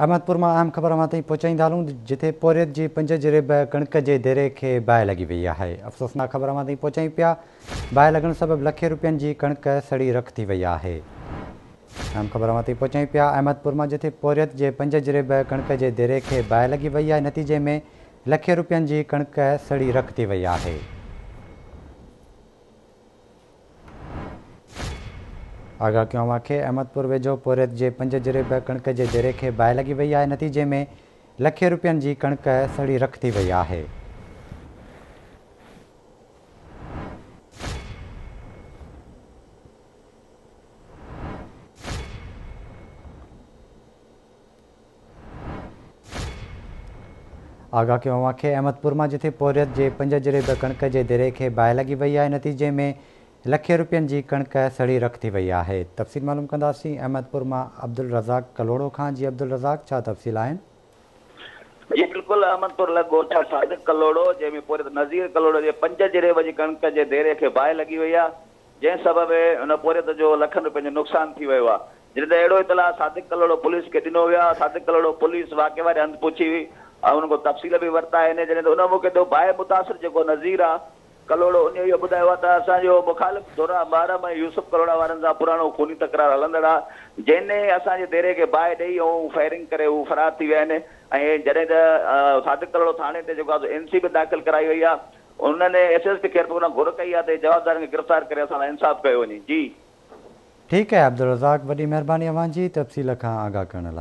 احمدپور مان اهم خبر اوهان تائين پهچائيندا هلون جتي پورهيت جي پنج جريب ڪڻڪ جي ديري کي باهه لڳي وئي آهي. افسوسناڪ خبر اوهان تائين پهچايون پيا باهه لڳڻ سبب لکين روپين جي ڪڻڪ سڙي رک ٿي وئي آهي. اهم خبر اوهان تائين پهچايون پيا احمدپور مان جتي پورهيت جي پنج جريب ڪڻڪ جي ديري کي باهه لڳي وئي آهي نتيجي ۾ لکين روپين جي ڪڻڪ سڙي رک ٿي وئي آهي. آگاهه ڪيون اوهان کي احمدپور ويجهو پورهيت جي پنج جريب ڪڻڪ جي ديري کي باهه لڳي وئي آهي نتيجي ۾ لکين روپين جي ڪڻڪ سڙي رک ٿي وئي آهي. آگاهه ڪيون اوهان کي احمدپور مان جتي پورهيت جي پنج جريب ڪڻڪ جي ديري کي باهه لڳي وئي آهي نتيجي ۾ لکين روپين جي ڪڻڪ سڙي رک ٿي وئي آهي تفصيل معلوم ڪنداسين احمدپور مان عبدالرزاق ڪلهوڙو کان جي عبدالرزاق ڇا تفصيل آهن. جي بلڪل احمدپور لڳ ڳوٺ صادق ڪلهوڙو جنهن ۾ پورهيت نذير ڪلهوڙو جي پنج جريب جي ڪڻڪ جي ديري کي باهه لڳي وئي آهي جنهن سبب ان پورهيت جو لکن روپين جو نقصان ٿي ويو آهي. جڏهن ته اهڙو اطلاع صادق ڪلهوڙو پوليس کي ڏنو ويو آهي. صادق ڪلهوڙو پوليس واقعي واري هنڌ پهچي وئي ۽ انهن کان تفصيل به ورتا آهن. جڏهن ته ان موقعي تي باهه متاثر جيڪو نذير آهي ڪلهوڙو ان اهو ٻڌايو آهي ته اسان جو مخالف ڌر محرم ۽ يوسف ڪلهوڙا وارن سان پراڻو خوني تڪرار هلندڙ آهي جنهن اسان جي ديري کي باهه ڏئي ۽ فائرنگ ڪري هو فرار ٿي ويا آهن ۽ جڏهن ته صادق ڪلهوڙو ٿاڻي تي جيڪو آهي سو اين سي به داخل ڪرائي وئي آهي. انهن ايس ايس پي خيرپور کان گهر ڪئي آهي ته جوابدارن کي گرفتار ڪري اسان سان انصاف ڪيو وڃي. جي. ٺيڪ آهي عبدالرزاق وڏي مهرباني اوهان جي تفصيل کان آگاهه ڪرڻ لاء.